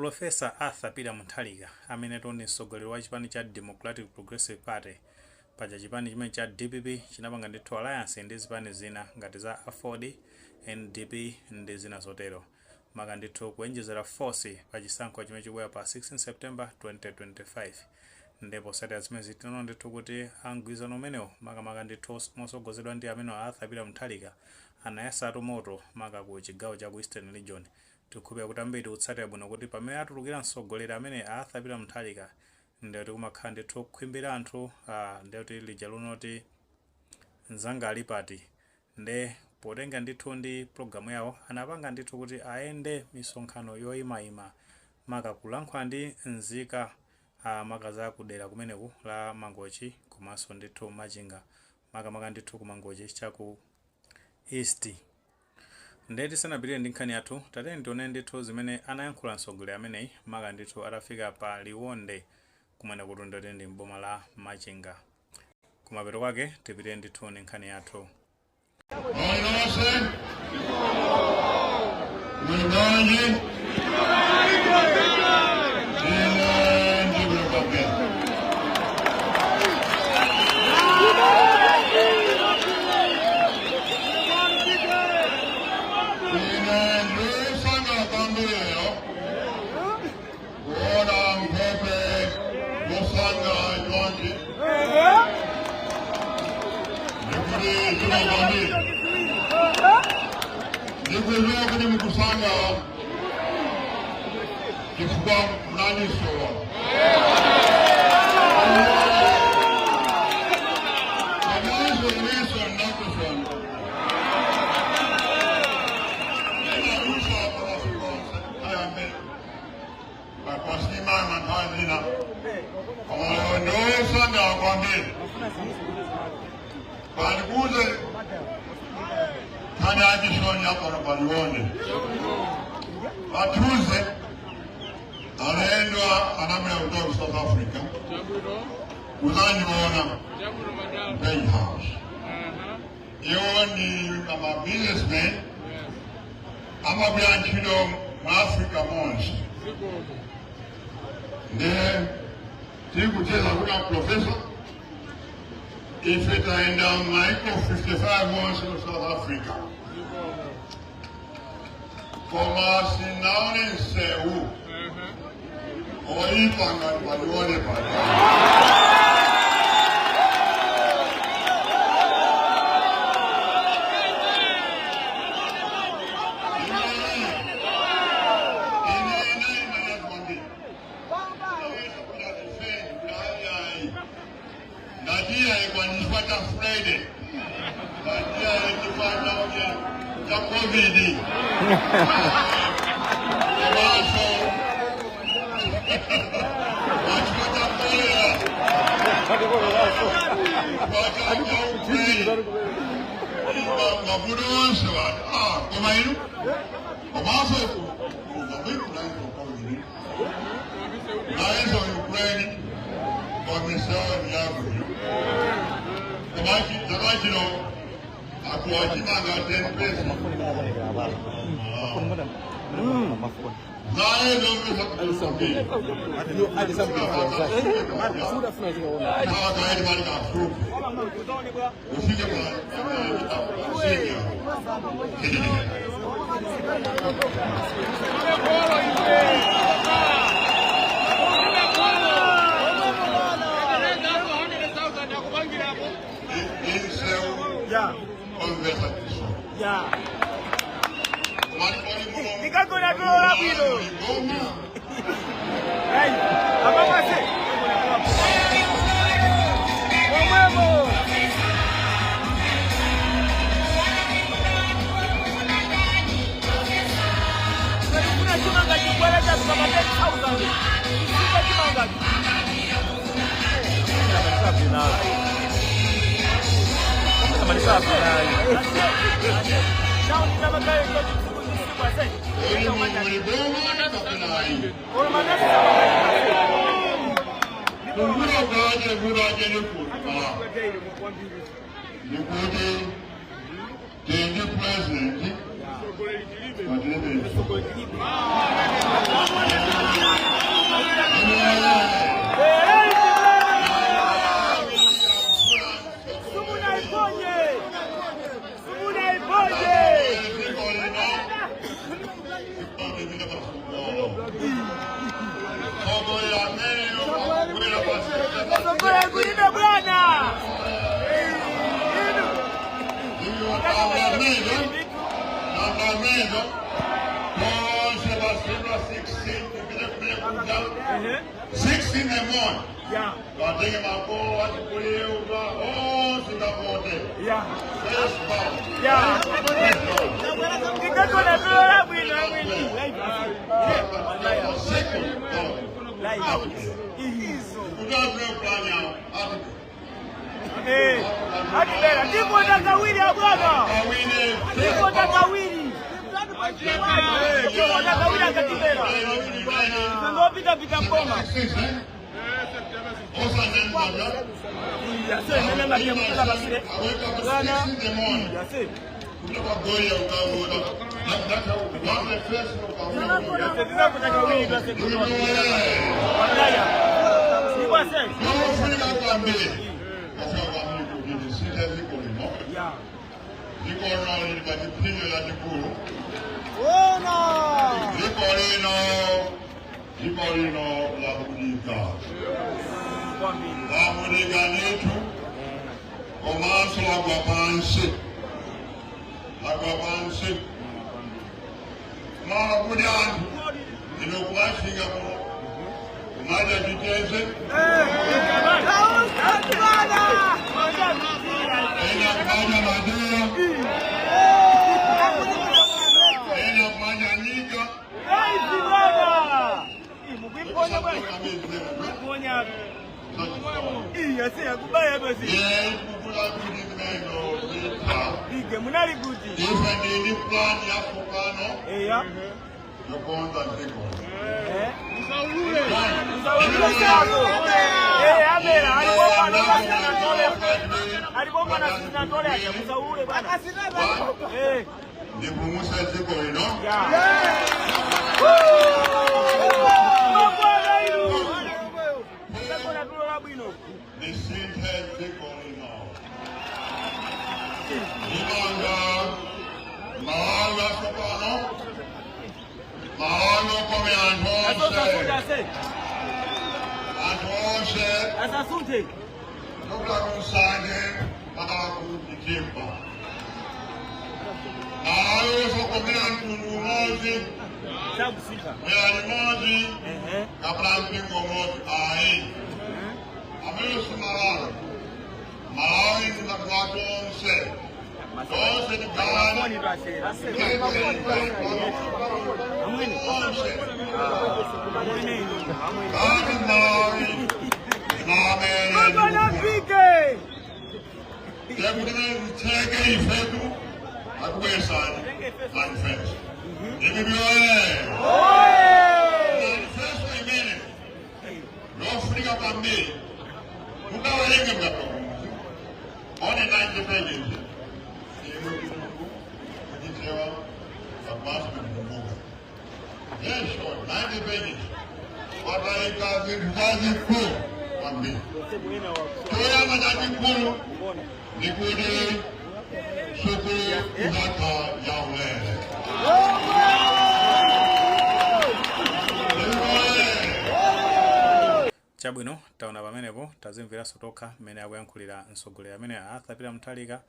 Pulofesa Arthur Peter Mutharika amenetu ndi mtsogoleri wa chipani cha Democratic Progressive Party, paja chipani chimene cha dpp chinapanga ndithu alliance ndi zipani zina ngati za aford, ndp ndi zina zotero, maka ndithu kuenjezera force pa chisankho chimene chikubwera pa 16 September 2025. Ndipo potsatira zimenezi tinaona ndithu kuti a mgwirizano umenewu makamaka ndithu mosogozedwa ndi amenewa Arthur Peter Mutharika anayasatu moto maka ku chigawo cha ku Eastern Region. Tikukhulupirira kuti ambiri tikutsatira bwino kuti pamene atulukira mtsogoleri amene Arthur Peter Mutharika ndekuti kumakhala ndithu khwimbi la anthu, ndekuti lija lunoti mzanga ali pati. Nde potenga ndithu ndi pulogalamu yawo anapanga ndithu kuti ayende misonkhano yoyimayima maka kulankhula ndi nzika, maka za kudera kumeneku la Mangochi komanso ndithu Machinga, makamaka ndithu ku Mangochi chaku East. Nde tisanapitire ndi nkhani yathu, tatiyeni tione ndithu zimene anayankhula mtsogoleri ameneyi maka ndithu atafika pa Liwonde kumene kuti ndoti ndi m'boma la Machinga. Kumapeto kwake tipitire ndithu ndi nkhani yathu. Moni nonse, muli bwanji? Ine ndili kwabwino. Ine ndikusangalala kwambiri lero kuona nkhope zosangalala chonchi, ndikuti zikomo kwambiri. Ndikudziwa kuti mukusangalala chifukwa munandisowa. Komanso inenso ndakusowani. Ndinadutsa pamasiku onse ayambe pasimama nthawi zina, koma lero ndiosangalala kwambiri. Pandikuze nkhani yachisoni yapano pa Liwonde. Pa Tuesday alendo anabwera kutoka ku South Africa kuzandiona Page House. Iwo ndi ama businessmen, amagwira ntchito mu Africa monse. Nde tikucheza kuti a professor, ife tayenda maiko 55 onse ku South Africa, koma sinaone msewu oyipa ngati pa Liwonde pano. Ine nali manyazi kwambiri. Ndatiya ikwanishwa cha Friday, ndatiya chifukwa cha COVID, komanso chifukwa cha kolera, chifukwa cha Ukraine, mavuto onse wati koma inu komanso Mozambique kunaitwa COVID, nayenso Ukraine, kwamisewu yabwino. Koma chaka chino akuwachimanga 10 pesa naye zomvesa. Akaidi mali kafupi ufike pa senior. Insewu omvesa chisoni. Ndikagona tulola bwino. Hey, amamase. Omwemo. Kuna chimanga chibwereza kama 10,000. Sika chimanga. Muli boma kapena ayi? Kumbuyo kwache kurache nikuti ndikuti tindi president patilibe. 16 kupita kumene kuja 6 in the morning. Katenge makolo achikulire uta onse kavote. First ballot. Tikagona tulo labwino amwene. Second ballot. Kutazwe plan yawo ati Eh, atibera tivota kawiri abwana. Kawine. Tivota kawiri. Tivota kawiri akatibera. Ngopita pita mboma. Yase mene maria mutula basire. Bwana. Yase. Yase tizapita kawiri twase kuno. Wallahi. Ibwase. Ya. Ona. Dziko lino lavutika. Kwambiri. Lavutika ndithu, komanso lagwa pansi, lagwa pansi. Mala kuti anthu ino kumasika kuno kumadya chiteze, ena kumadya madeya, ena kumadya nyika. Aizi bwana. Mukuiponya bwana. Mukuiponya. Iya, se yakubaya basi. Ye kukula kuti kumeno zitha. Ige munali kuti. Ife ndili plan yatsopano Eya. yokonza dziko. Eh. Musaulule. Musaulule sako. Eh, amera alipo pano pasina tole. Alipo pano sina tole aja musaulule bwana. Eh. Ndipulumutse dziko lino. Ya. Mabwana inu. Msakona tulo labwino. Ndisinthe dziko lino. Ndimanga Malawi watsopano, Malawi okomera anthu Asosa onse, ase. anthu onse Asasunthe. kuchokera ku Nsanje mpaka ku Chitimba. Malawi osakomera mtundu umodzi, Sakusika. mwera limodzi, Ehe. kapena mpingo umodzi ayi. Amene si Malawi. Malawi ndi anthu onse. Tonse tigawane. Mafoni basi. Amwene. Onse. Amwene inu. Amwene. Kati Malawi namene. Mabwana pike. Tekuti titheke ifetu akubwesani manifesto. DPP oye! Manifesto imene yofunika kwambiri mukawerenge mukatomuzi one 90 pages imwe Chizungu, Chichewa, komanso Chitumbuka. Yes, short, 90 pages. Wataika zinthu zazikulu kwambiri. Choyamba chachikulu ndikuti sukulu izakhala yaulere. Oye! Chabwino, taona pamenepo, tazimveranso tokha mmene akuyankhulira mtsogoleri amene Arthur Peter Mutharika,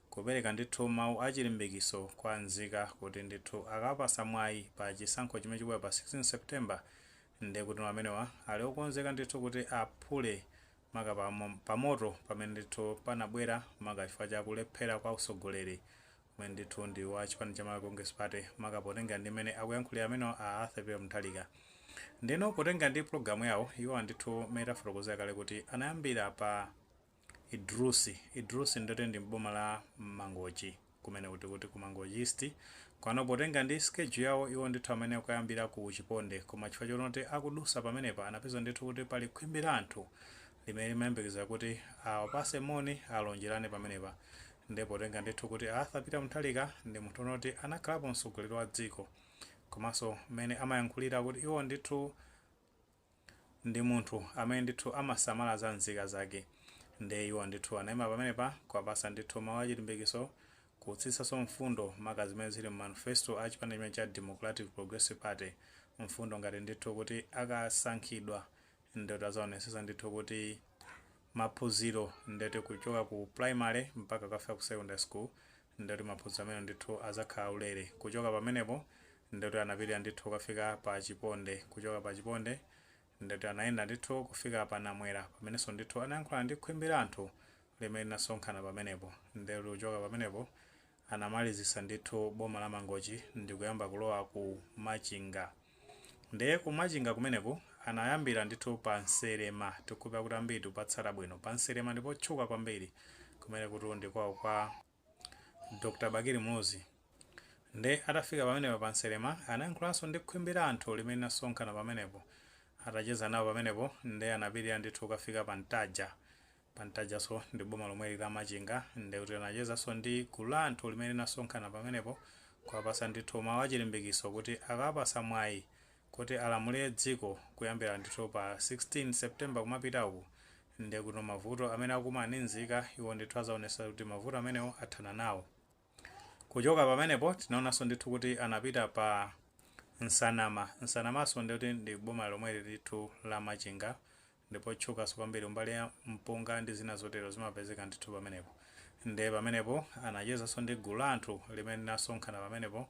kupereka ndithu mawu achilimbikiso kwa nzika kuti ndithu akapasa mwayi pa chisankho chimene chikubwera pa 16 September, ndiye kuti amenewa ali okonzeka ndithu kuti aphule maka pamoto pamene ndithu panabwera maka chifukwa cha kulephera kwa usogoleri umene ndithu ndi wa chipani cha Malawi Congress Party, maka potenga ndi mmene akuyankhulira amenewa a Arthur Peter Mutharika. Ndino potenga ndi programu yawo, iwo ndithu mmene tafotokozera kale kuti anayambira pa Idrusi. Idrusi ndoti ndi mboma la Mangochi kumene kuti ku Mangochi East. Kwano potenga ndi schedule yawo, iwo ndithu amene akuyambira ku Chiponde, koma chifukwa chonoti akudusa pamenepa anapeza ndithu kuti pali khwimbi la anthu limene limayembekeza kuti awapase moni, alonjerane pamenepa. Ndipo potenga ndithu kuti Arthur Peter Mutharika ndi munthu unoti anakhalapo mtsogoleri wa dziko, komanso mmene amayankhulira kuti iwo ndithu ndi munthu amene ndithu amasamala za nzika zake, nde iwo ndithu anayima pamenepa kuwapasa ndithu mawu achilimbikiso, kutsitsanso mfundo maka zimene zili mu manifesto a chipani chimene cha Democratic Progressive Party, mfundo ngati ndithu kuti akasankhidwa ndithu azaonesesa ndithu kuti maphunziro ndithu kuchoka ku primary mpaka kafika ku secondary school, ndithu maphunziro amene ndithu azakhala ulere. Kuchoka pamenepo Ndekuti anapita ndithu kukafika pa Chiponde. Kuchoka pa Chiponde, ndekuti anayenda ndithu kufika pa Namwera, pamenenso ndithu anayankhula ndi khwimbi la anthu limene linasonkhana pamenepo. Ndekuti kuchoka pamenepo anamalizisa ndithu boma la Mangochi ndikuyamba kulowa ku Machinga. Ndiye ku Machinga kumeneku anayambira ndithu pa Nserema. Tikupa kuti ambiri tikupatsata bwino pa Nserema, ndipo tchuka kwambiri kumene kuti ndi kwawo kwa Dr Bakili Muluzi. Nde atafika pamenepo pa Nserema, anayankhulanso ndi khwimbi la anthu limene linasonkhana pamenepo. Atacheza nawo pamenepo, nde anapitirira ndithu kukafika pa Ntaja. Pa Ntajaso ndi boma lomweli la Machinga. Nde kuti anachezanso ndi gulu la anthu limene linasonkhana pamenepo, kuwapasa ndithu mawu achilimbikiso kuti akawapasa mwayi kuti alamulire dziko kuyambira ndithu pa 16 September kumapita uku, ndiye kuti mavuto amene akumana ndi nzika, iwo ndithu azaonesa kuti mavuto amenewo athana nawo. Kuchoka pamenepo tinaonanso ndithu kuti anapita pa Nsanama. Nsanamaso ndikuti ndi boma lomweli ndithu la Machinga, ndipo tchukanso kwambiri mbali ya mpunga ndi zina zotero zimapezeka ndithu pamenepo. Ndiye pamenepo anachezanso ndi gulu la anthu limene linasonkhana pamenepo,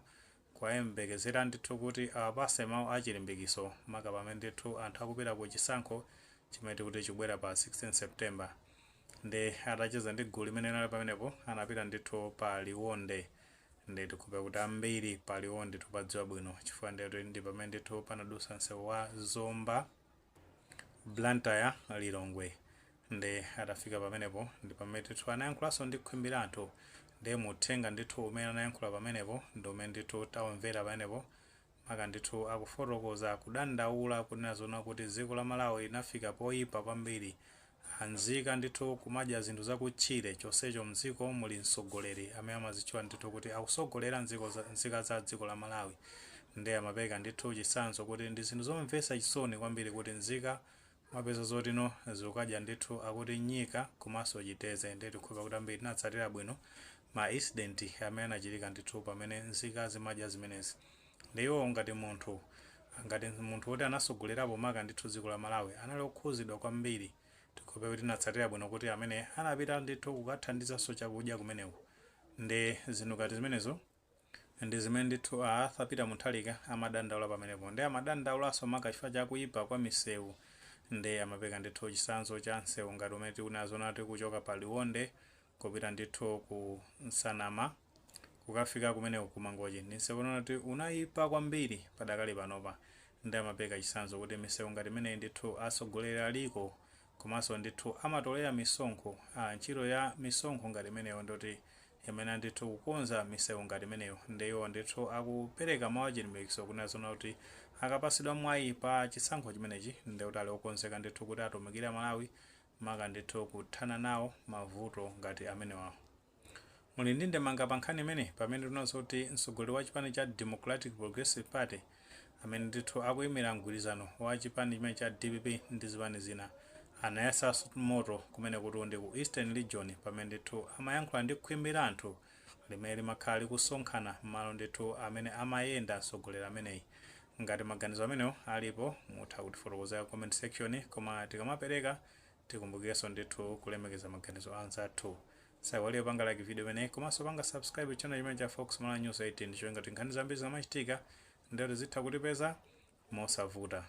kuwayembekezera ndithu kuti awapase mawu achilimbikiso, maka pamene ndithu anthu akupita ku chisankho chimene tikuti chikubwera pa 16 September. Ndi atacheza ndi gulu limene linali pamenepo, anapita ndithu pa Liwonde. Ndi tikhupe kuti ambiri pa Liwonde tupadziwa bwino, chifukwa ndikuti ndi pamene ndithu panadusa msewu wa Zomba, Blantyre, Lilongwe. Ndi atafika pamenepo ndi pamene ndithu anayankhulanso ndi khwimbi la anthu. Ndi muthenga ndithu umene anayankhula pamenepo ndi umene ndithu tawumvera pamenepo, maka ndithu akufotokoza kudandaula kunena zona kuti dziko la Malawi linafika poyipa kwambiri, anzika ndithu kumadya zinthu zakutchire, chonsecho mdziko muli mtsogoleri amene amazitchula ndithu kuti akusogolera nzika za dziko la Malawi. Ndi amapereka ndithu chitsanzo kuti ndi zinthu zomvetsa chisoni kwambiri kuti nzika mapeza zotino zikukadya ndithu akuti nyika komanso chiteze. Ndi tikhupa kuti ambiri tinatsatira bwino ma incident amene anachitika ndithu pamene nzika zimadya zimenezi. Ndiwo ngati munthu woti anasogolerapo maka ndithu dziko la Malawi, anali okhuzidwa kwambiri. Tikhupe kuti tinatsatira bwino kuti amene anapita ndithu kukathandizanso chakudya kumeneko. Ndi zinthu ngati zimenezo ndi zimene ndithu a Arthur Peter Mutharika amadandaula pamenepo. Ndi amadandaulanso maka chifukwa chakuyipa kwa misewu. Ndi amapereka ndithu chitsanzo cha msewu ngati umene tikunazo nati kuchoka pa Liwonde kupita ndithu ku Nsanama kukafika kumeneko ku Mangochi, ndi msewu unati unayipa kwambiri padakali panopa. Ndi amapereka chitsanzo kuti misewu ngati imeneyi ndithu atsogoleri aliko komanso ndithu amatolera misonkho, ntchito ya misonkho ngati imeneyo ndoti imene ndithu kukonza misewu ngati imeneyo. Ndiyo ndithu akupereka mawu achilimbikitso kunena zona kuti akapasidwa mwayi pa chisankho chimenechi, ndikuti ali okonzeka ndithu kuti atumikire Malawi, maka ndithu kuthana nawo mavuto ngati amenewa. Muli ndi ndemanga pa nkhani imene, pamene tinonso kuti mtsogoleri wa chipani cha Democratic Progressive Party, amene ndithu akuyimira mgwirizano wa chipani chimene cha DPP ndi zipani zina, anayasanso moto kumene kuti ndi ku Eastern Region, pamene ndithu amayankhula ndi khwimbi la anthu limene limakhala likusonkhana m'malo ndithu amene amayenda mtsogoleri ameneyi? Ngati maganizo amenewo alipo, mutha kutifotokozera comment section, koma tikamapereka tikumbukirenso ndithu kulemekeza maganizo anzathu. Saiwaliye panga like video imeneyi komanso panga subscribe channel chimene cha Fox Malawi News 18, ndicholinga kuti nkhani zambiri zikamachitika ndithu zitha kutipeza mosavuta.